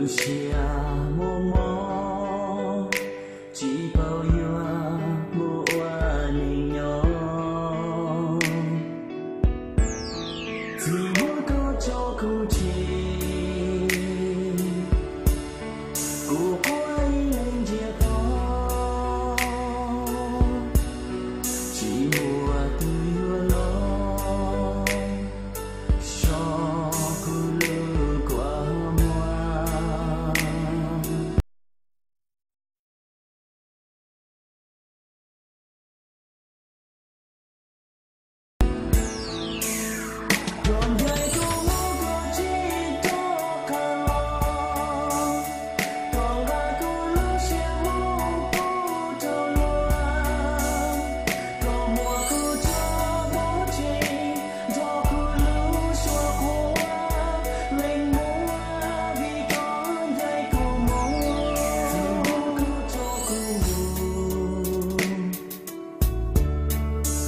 Siab muaj mob, tsis paub yuav mus ua neej nyob. Txiv muab koj tso kuv tseg, kuv quaj ib leeg ntsiag to. Tsis muaj tus yuav los so kuv lub kua muag.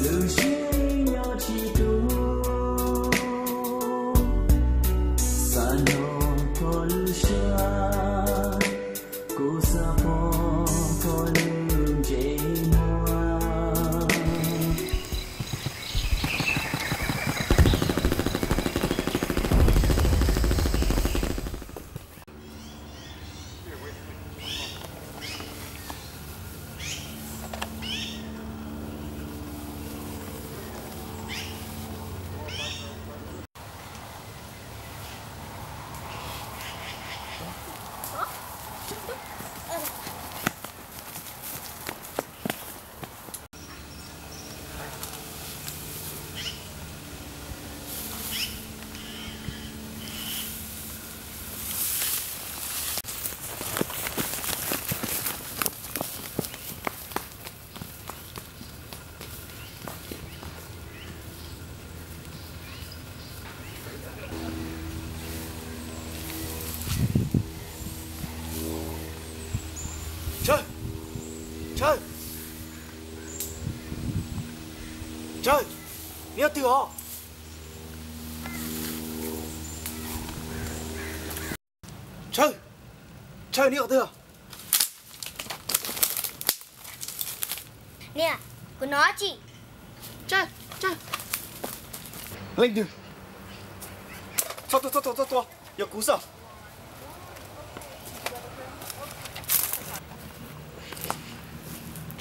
Lub siab nyob tsis tu, xav hnov koj lub suab, kuv xav pom koj lub ntsej muag. Ntsawg! Ntsawg! Ntsawg! Neb yog twg os? Ntsawg! Ntsawg, neb yog twg? Niam, kuv hnov dab tsi? Ntsawg! Ntsawg! Leej twg? Txhob tuag, txhob tuag, txhob tuag, yog kuv xwb.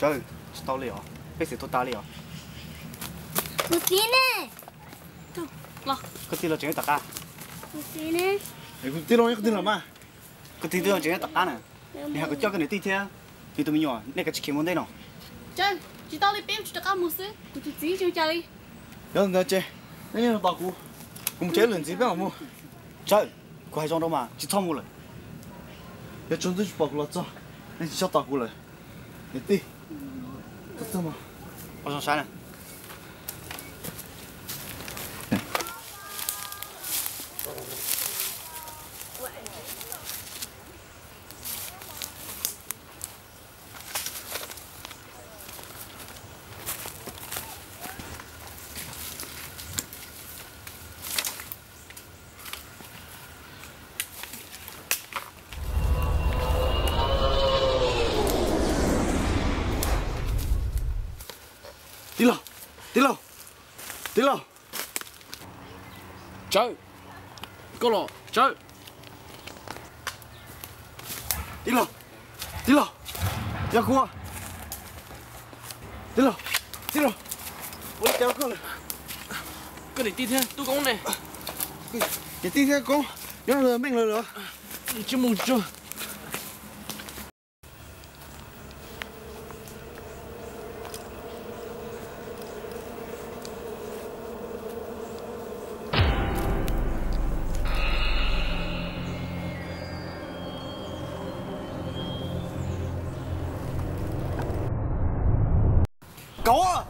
Ntsawg, tsis tau li os, peb xeem tuag tas li os. Kuv txiv ne? Koj tij laug tseem nyob tom qab. Kuv tij laug, koj tij laug mas. Koj tij laug tseem nyob tom qab na. Nws hais kom coj koj niam tij thiab nws tus me nyuam, nej kav tsij khiav mus ntej no. Tsis tau li, peb tsis rov qab mus xwb, kuv tus txiv tsis ua cas li. Yog ntawd ces nej tos kuv, kuv mus tsev lawm ntxiv peb mam mus. Tsawg, kuv hais zoo rau mas tsis txhob mus lawm. Yog tsaus ntuj tsis pom kuv los txog, nej tsis txhob tos kuv lawm. Niam tij, txog txog mas. Ua zoo saib na. Tij laug, tij laug, tij laug. Tsawg, koj los Tsawg. Tij laug, tij laug, yog kuv. Tij laug, tij laug, ua li cas koj lawm? Koj niam tij thiab tub koob ne? Niam tij thiab koob nyob meej lawm los? Tsis mus tsuag. Kauv!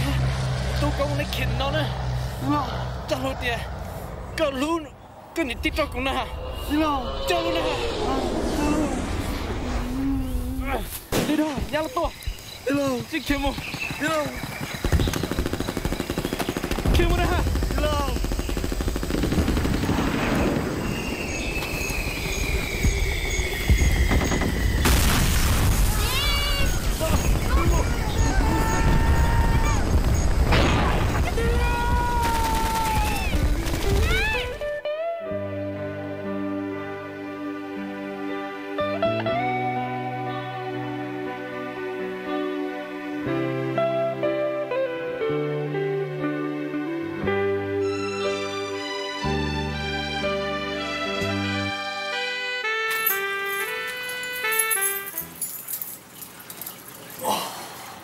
Tub Koob, neb khiav no na. Coj lus tias koj hlub koj niam tij rau kuv na. Coj lus na. Li no, nyab los tuaj. Tsis khiav mus. Khiav mus na.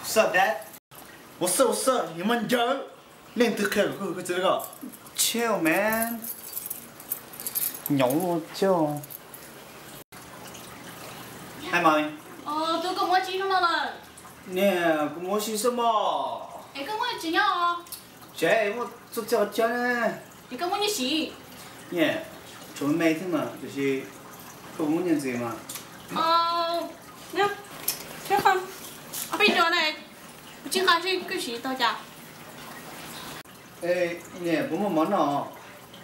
What's up, Dad? What's up, what's up? Yog mas ncaws. Leej twg qhia kom koj hu koj txiv li ko? Chill, man. Nyob ua chill. Hais mas. Tub, koj mus ua tsi hnub no lawm? Niam, kuv mus ua si xwb mog. Es koj muaj tsis nyob? Tsev muaj txhua txhia qhov chaw ne. Es koj muaj nyiaj siv? Niam, tshuav me me thiab mas, tiam sis koj puas muaj nyiaj ntxiv mas? Peb cov ne, kuv tsis nqa seb koj siv tau cas. Niam, puas muaj mov noj?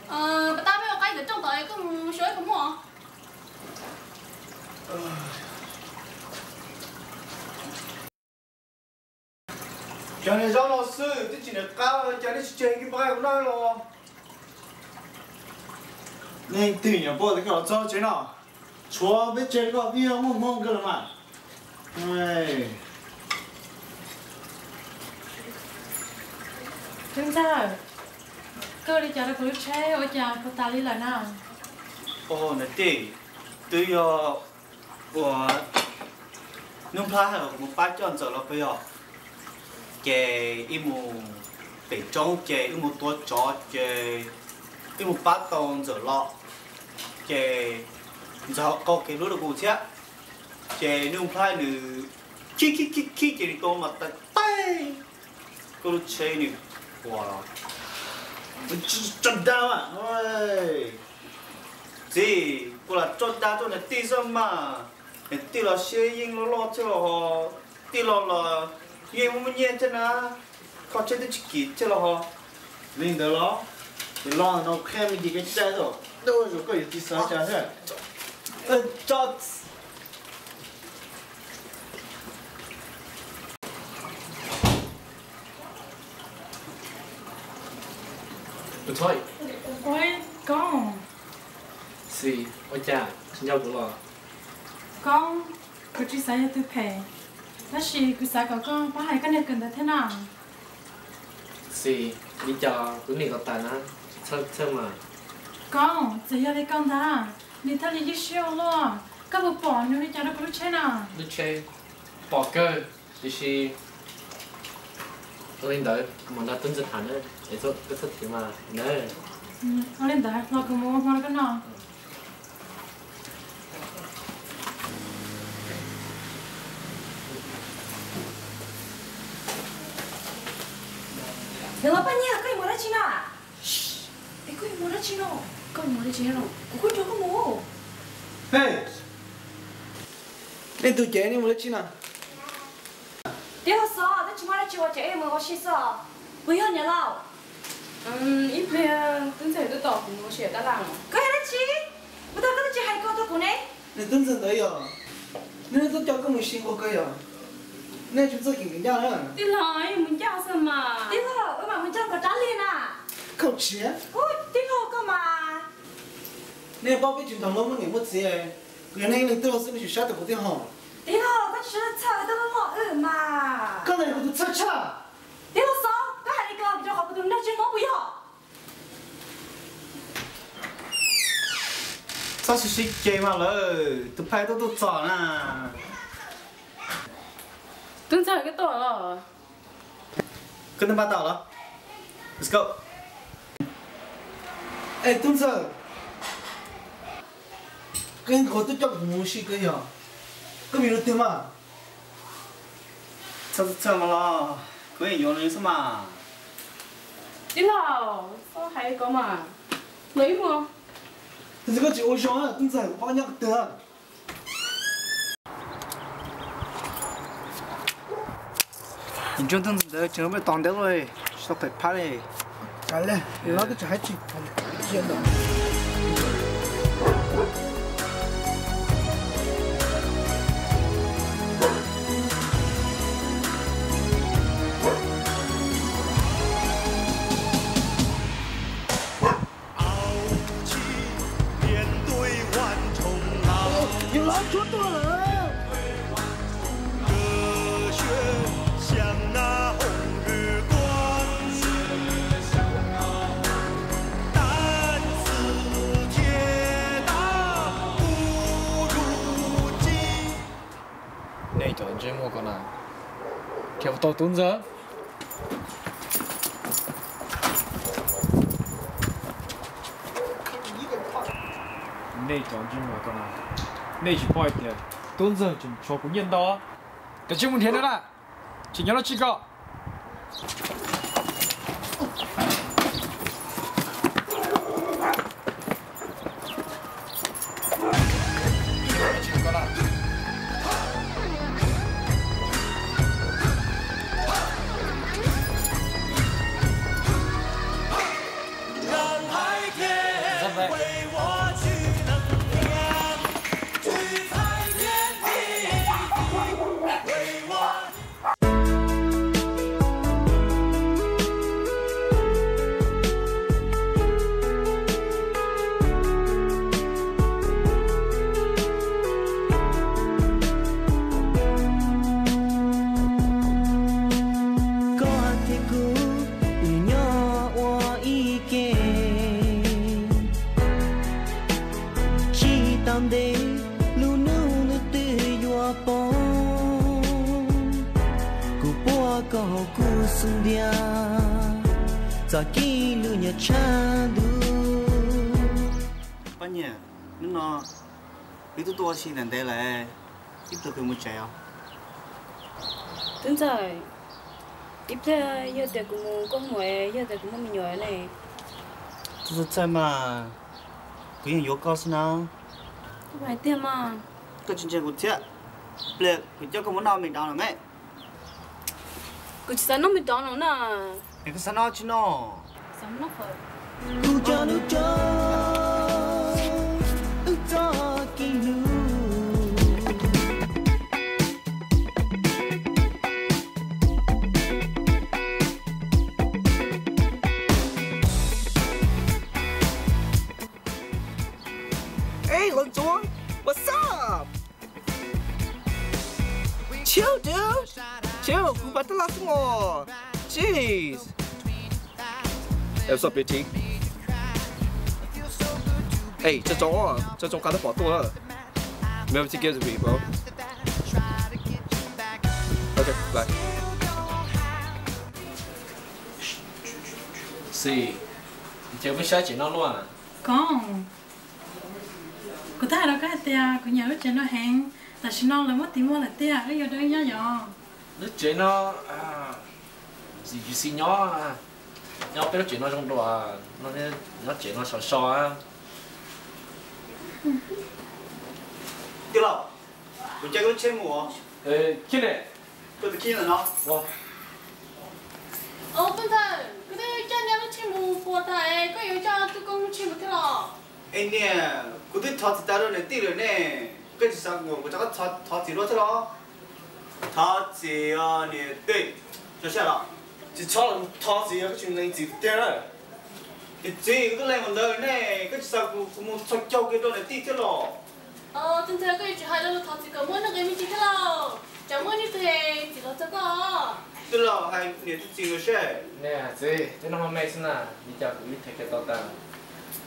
Pas tas peb ua qaib ntawm rooj tod, koj mus xyuas puas muaj. Cov niag zaub no xwb twb tsis nws qab, cas nej tsis tseg ib pob qaib kuv noj los? Nej twg nyuam qhuav tias koj los txog tsev no, tshuav peb tseg koj twb yog muaj hmoo kawg los mas. Tub Ntxawg, koj ua li cas rau kuv lub tsheb ua cas puas tas li lawm na? Niam tij, twb yog ua Nuj Nplhaib hais kom kuv mus pab coj Ntxawm los puas yog? Ces wb mus pem roob ces wb mus tua tsov ces wb mus pab tau Ntxawm los, ces Ntxawm ho qaug kev hlub rau kuv thiab. Ces Nuj Nplhaib nws khib khib khib khib ces nws tua mas tas taig koj lub tsheb nws ua los. Tso dag. Txiv, kuv lam tso dag rau niam tij xwb mas. Niam tij los siab yeej loj loj thiab los ho, tij laug los yeej muaj muaj nyiaj thiab na, kho tsheb twb tsis kim thiab los ho. Li ntawd los, ces los no qhia me ntsis kev cai tau, dab ua zaum koj yuav tsis xav cas thiab. Koob, xis, ua cas tsis nco kuv los? Koob, kuv tsis xav yog tus phem, tab sis kuv xav kom koj pab hais koj niag kawm ntawv thiab na. Xis, li cas kuv niam kom tas na, txhawj txhawj mas. Koob, txawm yog li koj ntag, nws thiaj li ywj siab ua luaj, koj puas pom nws li cas rau kuv lub tsheb na? Lub tsheb pom kawg, tiam sis ua li ntawd kuv mam nrog tub ntxawg tham na, es koj txhob thim mas na. Ua li ntawd los kuv mus ua hmo rau koj noj. Yog los Paj Nyiaj, koj yuav mus dab tsi na? Es koj yuav mus dab tsi no? Koj mus dab tsi no? Kuv kuj nrog koj mus. Hej, nej tus ces nej mus dab tsi na? Tij laug Xov, twb tsis muaj dab tsi ua ces mus ua si xwb. Puas yog niam laus? Ib pliag tub ntxawg twb tos kuv mus ua si tab laj. Koj yog dab tsi? Puas tau koj twb tsis hais ko rau kuv ne? Niag tub ntxawg ntawd yog, nws twb coj koj mus si nquag kawg yog, nej tsis txawj kev ncaj na. Tij laug, mus ncaj xwb mas. Tij laug, wb mam mus ncaj kom rov lig na. Koj tsis. Tij laug koj mas. Nej paub peb tsis nrog luag muaj niam muaj txiv, kuv yog nej ib leeg tij laug xwb nej tsis sab tau kuv thiab hos. Tij laug, koj tsis txhawj tij laug loj wb mas. Koj ntawd yog kuv tus txhawj tshaj. Tij laug Xov, koj hais li ko rau qhov kuv tus nraug tsis mob puas yog? Koj sib sib ceg mas lawm, tus phaj tuaj tuaj txog na. Tub ntxawg, koj tuaj los? Koj twb npaj tau los? Let's go. Es tub ntxawg, koj nqua twb coj kuv mus si koj yog, koj me lub twg mas? Txhawj txhawj mas los, kuv yeej yuav nws xwb mas. Tij laug, txhob hais ko mas. Los ib mus. Tab sis koj tsis ua zoo, tub ntxawg, kuv pom nyob twg. Ntsuag tus ntawd tseem pheej tos ntev li, tsis tau pem phab li. Los twb tsis hais tsis. Yog los tshuav tuaj lawm. Nej cov ntsej muag ko na, nrhiav puas tau tub ntxawg? Nej cov ntsej muag ko na, nej tsis paub hais tias tub ntxawg tseem tshuav kuv nyiaj ntau? Koj tsis mus nrhiav no na, tseem nyob lub tsheb ko. Koj thiab kuv, wb nyob ua ib ke, tsis tau ntev, lub hnub nws twb yuav poob. Kuv puab koj hauv kuv xub ntiag, txom nyem lub nyuag tshav ntuj. Poj niam, hnub no wb twb tuaj ua si ntev ntev lawm, ib pliag kuv mus tsev os. Tub ntxawg, ib pliag yog tias kuv mus koj mus, yog tias kuv muaj me nyuam ne? Txhob txhawj mas, kuv yeej yuav koj xwb na. Koj hais tiag mas. Koj tsis ntseeg kuv thiab, ib pliag kuv coj koj mus noj McDonald ne. Kuv tsis xav noj McDonald na. Es koj xav noj tsi noj? Kuv coj lub tso, wb txoj kev hlub. Ej, Lawv Ntxuav, what's up? Chill, dude. Chill, kuv npaj tab laj xwb mog. Jeez. Ej, what's up, B T? Ej, tsoom, tsoom qab twb pom tuaj lawm. Remember to give it to me, bro. Okay, bye. Xis, ces peb saib tsev no luaj. Koj, kuv twb hais rau koj hais tias kuv nyiam lub tsev no heev, tam sim no lawv muab tiv muag lawm tiag, wb yuav dab nyob yom? Lub tsev no, Xis, Xis nyob, nyob peb lub tsev no zoo dua, nyob tsev no so so. Tij laug, kuv caij koj lub tsheb mus. Khiv ne, koj tus khib ntawm no. Ua, tub ntxawg, koj twb coj niam lub tsheb mus puas tas, koj yuav coj tub koob lub tsheb mus thiab los? Es niam, kuv twb thov txiv tas rau niam tij lawm ne, koj tsis xav kom kuv rov qab thov txiv dua thiab los? Thov txiv os niam tij. Tso siab los? Tsis txhob los thov txiv, koj tsis lees txiv tiag na. Niam txiv, kuv twb lees mus ntawd ne, koj tsis xav kom kuv mus txhos caug kiag rau niam tij thiab los? Tub ntxawg, koj yuav tsum hais rau luag thov txiv kom muaj nuj nqis me ntsis thiab lauj, tsam muaj ib tug txiv los txog koj. Tij laug hais niam thiab txiv nkawd seb. Niam txiv, twb noj hmo me xwb na, li cas kuv ib thaiv kiag tau tas,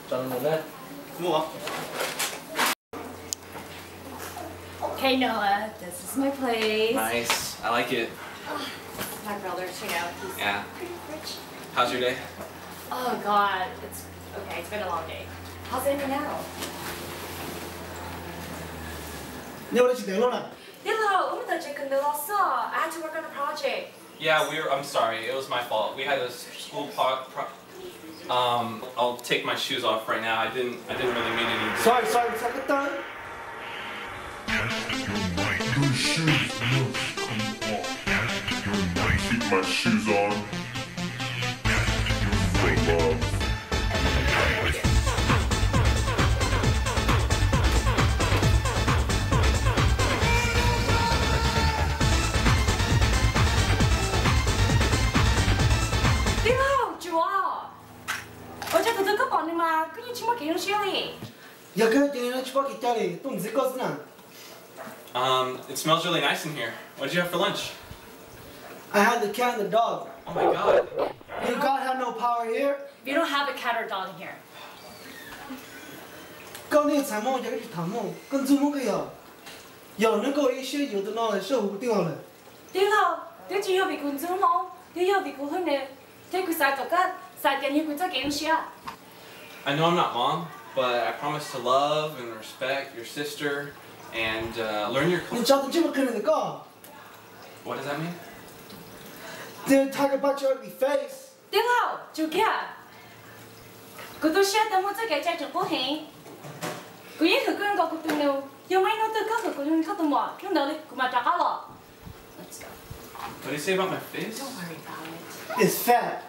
tso nws mus na. Mus. Hey Noah, this is my place. Nice. I like it. This is my brother. Check it out. He's Yeah. pretty rich. How's your day? Oh God, it's okay. It's been a long day. How's it now? Nyob dab tsi teev loj na? Tij laug, ua ntawm tsev kawm ntawv los xwb. I had to work on a project. Yeah, we were, I'm sorry. It was my fault. We had a s- school po- pro- Um, I'll take my shoes off right now. I didn't, I didn't really mean any. Sorry, sorry, sorry. Test your might. Your shoes must come off. Test your might. Keep my shoes on. Test your might. For love. Tij laug, tsuav. Ua cas tus twg koj pom nws mas koj yeej tsis muaj kev zoo siab li? Yog koj ces tsis paub kev cai li, tuaj ntxiv koj xwb na. Um, it smells really nice in here. What did you have for lunch? I had the cat and the dog. Oh my God. Your God have no power here. We don't have a cat or dog in here. Koj niag ntxhais Hmoob, yog koj tsis tham Hmoob, koj ntxub Hmoob koj yog. Yog lawm neb koj ua ib siab yuav tus no los sab huv kuv tij laug lawm. Tij laug, twb tsis yog vim kuv ntxub Hmoob, twb yog vim kuv hlub nws, thiab kuv xav kom koj xav tias nws yog kuv txoj kev zoo siab. I know I'm not mom, but I promise to love and respect your sister and uh, learn your Nws culture. Tso tus ntsej muag qhwv ntawm koj. What does that mean? Did I talk about your ugly face? Tij laug, tsum kiag. Kuv tu siab tias muaj txoj kev cai tseem qub heev. Kuv yeej hwm koj nkaus kuv tus nus, yog muaj ib hnub twg koj hwm kuv koj tus muam, hnub ntawd kuv mam rov qab los. What do you say about my face? Don't worry about it. It's fat.